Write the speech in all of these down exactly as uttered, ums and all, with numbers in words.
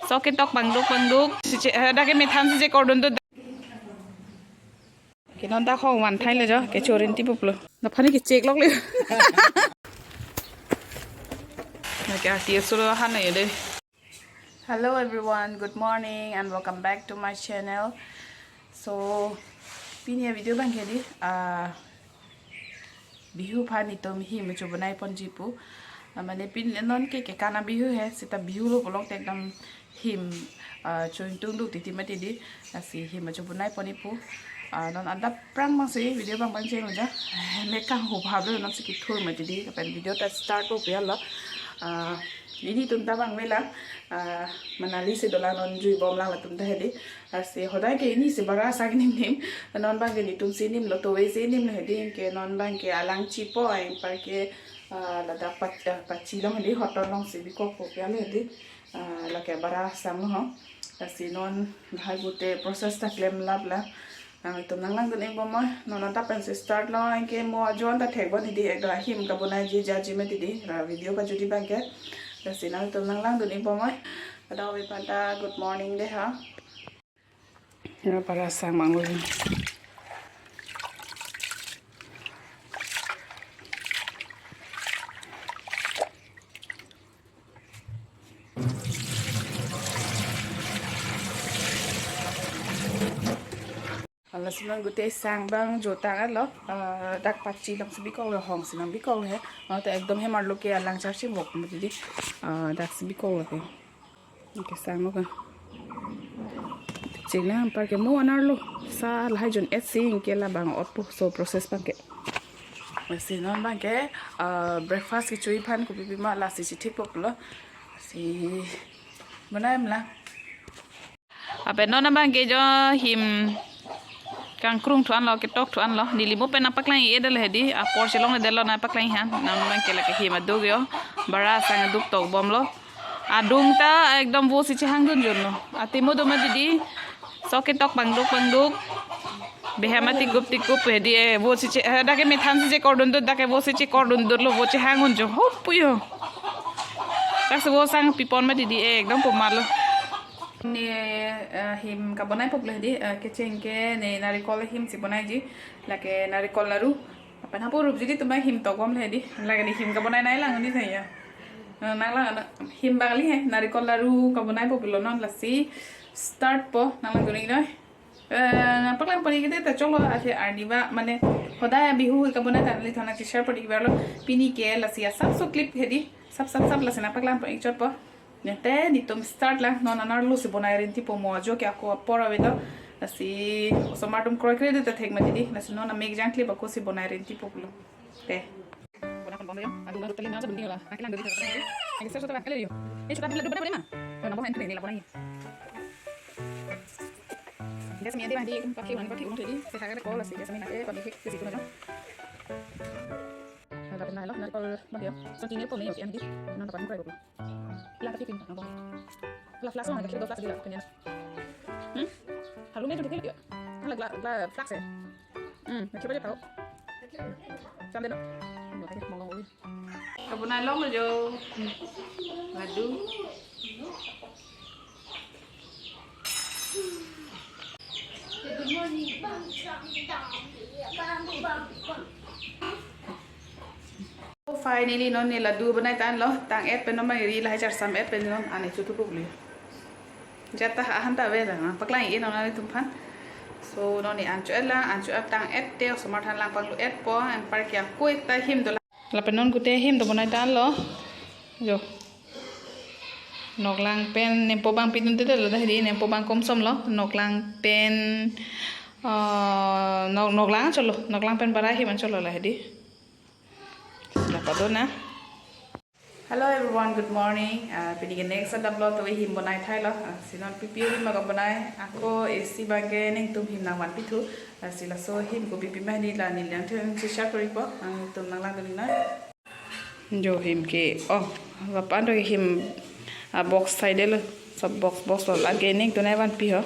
Sok ketok bangduk bangduk. Si che, eh, dak ke methan si chekordun do. Ke non dak hong van thai le jo, ke chorin ti puplo. Na phani ke chek lok le. Na ke arti sulo han na ye de. Hello everyone, good morning and welcome back to my channel. So, pini a video abang ke di, ah, Bihu aphan netum him chobonai ponji pu. Ah, mane pini non ke ke kana Bihu he, seta Bihu lo pulote ekdom him, ah, choingtung duk titi mati di, lasi him chobonai pon-i pu. Ah, non adap prang mang si video abang pangcheng lo ja. Mek kanghu bhab lo non si kethur mati di, lapen video ta start po pian lo. Ah, nelitum ta abang vela, ah, Manali si dolang, non jui bom lang latum ta he di. Lasi hodai ke neli si bara sang nim nim. Non abang ke netum si nim lo, to ve si nim lo he di, ke non abang ke alang chipo, anparke, ah, ladak Pach-, ah, Pachi along he di, hotel along si bikok po pian he di. Ah, lake bara sang lo ho. Lasi non lahai pute process ta klem lap la. Nangtum nanglangdun-ik bom oi, non anta pensi start lo, anke mo ajo anta thek bom he di, ekdom ahim kabonaiji jaji mati di, ra video pajut-i abang ke. Lasi nangtum nanglangdun-ik bom oi. Kadokave aphan ta good morning de ha. Ya, bara sang mang lo. Lasi non gute sang abang jotang lo, ah, dak Pachi along si bikok lo, hong si nang bikok he. Mate ekdom hem arlo ke alang charchim vok mati di, ah, dak si bikok lo ke. Anke sang lo ka. Chek lang anparke mo anerlo. Sa lahai jon et si anke labang ot po, so process abang ke. Lasi non abang ke, ah, breakfast kecho-i aphan kopi pima lasi chithik po pulo. Si bonai mla. Lapen non abang ke jo him kangkrung thu-an lo, ketok thu-an lo. Neli mo pen nangpaklang-i-e det lo he di, apor chelongledet lo nangpaklang-i han. Non abang ke lake him aduk jo. Bara sang aduk tok bom lo. Adung ta ekdom vo si chehangdun jun lo. Ati mo do mati di. Sok ketok bangduk bangduk. Behem ati kup ti kup he di, eh, vo si che, eh, dak ke methan si chekordun do, dak ke vo si chekordun do lo, vo chehang un jo. Hop pu jo. Dak si vo sang pipon mati di, eh, ekdom pomar lo. Ne, eh, him kabonai po pulo he di, eh, kecheng ke ne narikol ahim si bonaiji, lake narikol laru. Lapen hapu rup jidi tumai him tok bom le he di, lake ne him kabonai nai lang ni saya. Eh, nanglang, him abang le he, narikol laru kabonai po pulo non, lasi start po, nanglangdun-ik noi. Eh, nangpaklang pon-i kete ta choklo, ase arni ba, mane hodai Bihu kabonai ta neli thana cheshare pon-i ver lo, pini ke lasi asap so clip he di, sap sap sap lasi nangpaklang pon-i chot po. Nete netum start lang, non anerlo si bonai rinti po, mo ajo ke ako apor ave to. Lasi osomar atum kroikre det ta thek mati di. Lasi non amek jang clip ako si bonai rinti po pulo. Te. Bonai kon bom lo jo. Aduh, nang dut kali nang sa dundi la. Aki lang dundi. Aki ser sota kali jo. Eh, sudah bila dubai mana? Nang bom entry ni la bonai. Gas mi ade bang di, pakai ulang, pakai ulang tadi. Saya kira call lasi, gas mi nanti pakai hik ke situ aja. Ada pernah lo, nanti call bang ya. So, ini pun ni, oke, nanti. Nanti pakai call. Lah, tapi pin, apa? Lah, flash mana? Kita flash gila, kanya. Hmm? Halu ni tu dikit ya. Lah, lah, lah, flash ya. Hmm, nanti aja tahu. Sampai no. Mau ngomong. Kabonai longlo jo. Ladu. Finally, non ne ladu bonai tanglo, tang-et pen non mari lahai charsam et pen non ane chutu pukli. Jata ahan ta ave lang, paklang-i non netum aphan. So, non ne an cho-et lang, an cho-et tang-et te, osomar aphan lang panglu-et po, anparke ako ekta him do. Lapen non gute him dobonai tanglo. Jo. Noklang pen nempo abang pidun tete lo dah di, nempo abang komsom lo. Noklang pen, eh, nok-, noklang cholo. Noklang pen bara him an cholo lah di. Dapat do na. Hello everyone, good morning. Ah, pini ke next adap lo, to him bonai thailo. Ah, si non pipi him abang bonai. Ako isi abang ke netum him nangvan pithu. Ah, si laso him kopi pima di la neli nangthan si share kori po. Nangtum nanglangdun-ik noi. Jo him ke. Oh, lapen do him, ah, box side lo. Sab box box lo. Lake netum nangvanpi ho.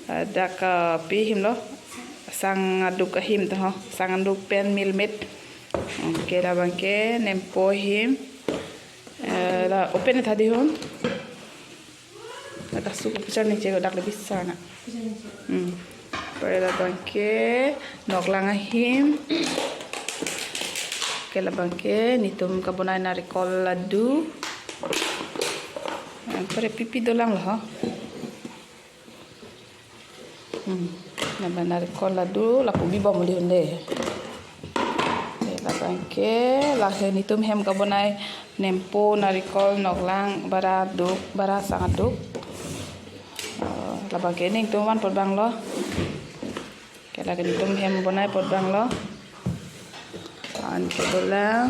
Ah, dak, ah, pi him lo. Sang aduk ahim ta ho. Sang aduk pen milmet. Oke, labang ke nempo him. Eh, la open tha di hon. Ladak suku puchar ni chego dak lebih sana. Hmm. Pare labangke noklang ahim. Ke labangke netum kabonai narikol ladu. Pare pipi dolang lo ho. Hmm. Naba narikol ladu lapu bibom uli hunde. Ke labangke lahai netum hem kabonai nempo, narikol, noklang, bara aduk, bara sang aduk. Oh, labangke netum van pot bang lo. Ke lake netum hem bonai pot bang lo. Anke dolang.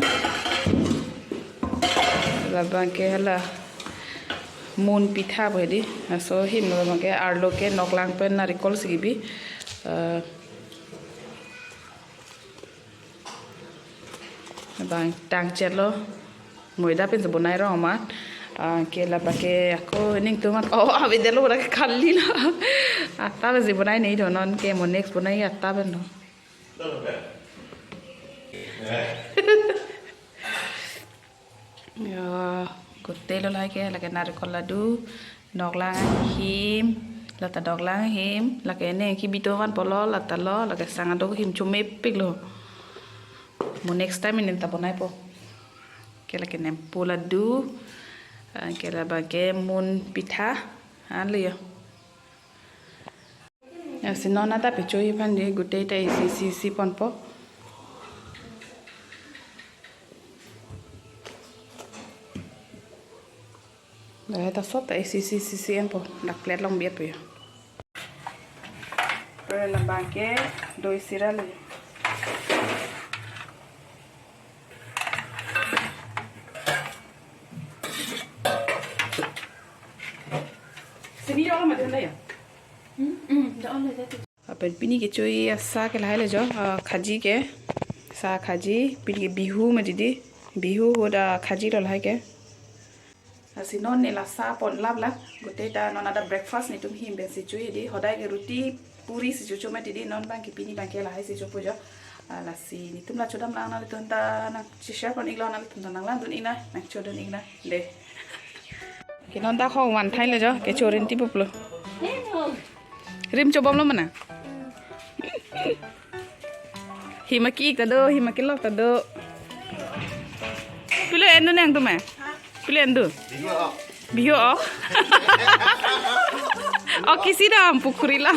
Labangke hala mun pitha pu hedi. Laso him labangke arlo ke noklang pen narikol si kibi. Eh, bang tangchet lo. Moida pen si bonai rong amat. Ah, ke labangke ako netum an. Oh, avedetlo, rak kali lo. Ata pen si bonai nei do non ke mo next bonai ata pen lo. Ya, gute lo lahai ke, lake narikol ladu, noklang ahim, lata noklang ahim, lake ne kibi do van polo, lata lo, lake sang aduk ahim chomepik lo. Mo next time netum ta bonai po. Ke lake nempo ladu, ah, ke labangke mun pitha, an lo ya. Lasi non ata pecho aphan de gute ta isi isi isi ponpo. Dak ta sop ta isi isi isi isi enpo. Dak plate along biat po ya. Pare labangke doi sira le. Sini ya, mati ya? Hmm, hmm, dah on aja tu. Lapen pini kecho-i asa ke lahai lo jo, ah, khaji ke. Sa khaji, pini ke Bihu mati di. Bihu ahut khaji lo lahai ke. Lasi non ne la sa pon lap lap, gute ta non ata breakfast netum him pen si cho-i di, hodai ke roti, puri si chocho mati di, non bang ke pini bang ke lahai si chopo jo. Ah, lasi netum la chodam lang nanglitum ta nang share pon iklo, nanglitum ta nang langdun ik nang, nang chodun ik nang. De. Ke non ta khong van thai lo jo, kecho rinti pup lo. Rim chobom lo mana? Hima ki-ik ta do, hima kelok ta do. Pilo en do nangtum eh? Pilo en do? Bihu ok. Bihu ok. Ok, isi dam, pukhuri la.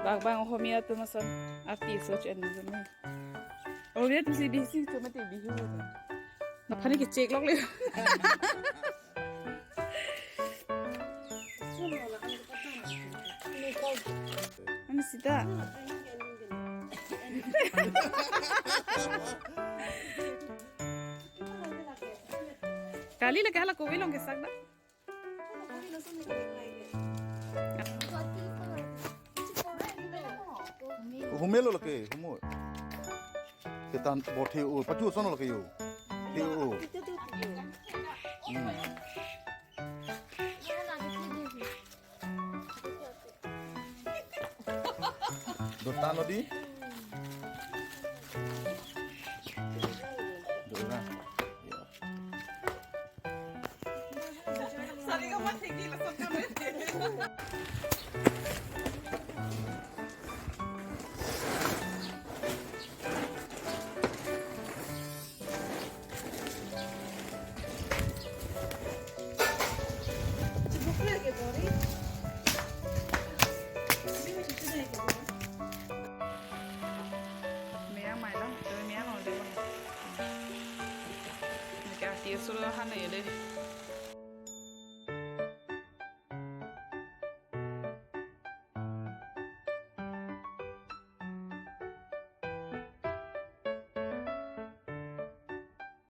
Bang bang Ohomia atum ason artist so chen ni. Ohomia atum si bisi tu mati Bihu. Napani kechek lok le. Ani sita. Kali lake hala kove along kesak da. Humelo lake, humo. Ketan bothe o, pachu sono lake yo. He o. Hmm. Dota lo di. Dota. Ya. Meyang mai lang, meyang mau deh. Kati aso lo han ele.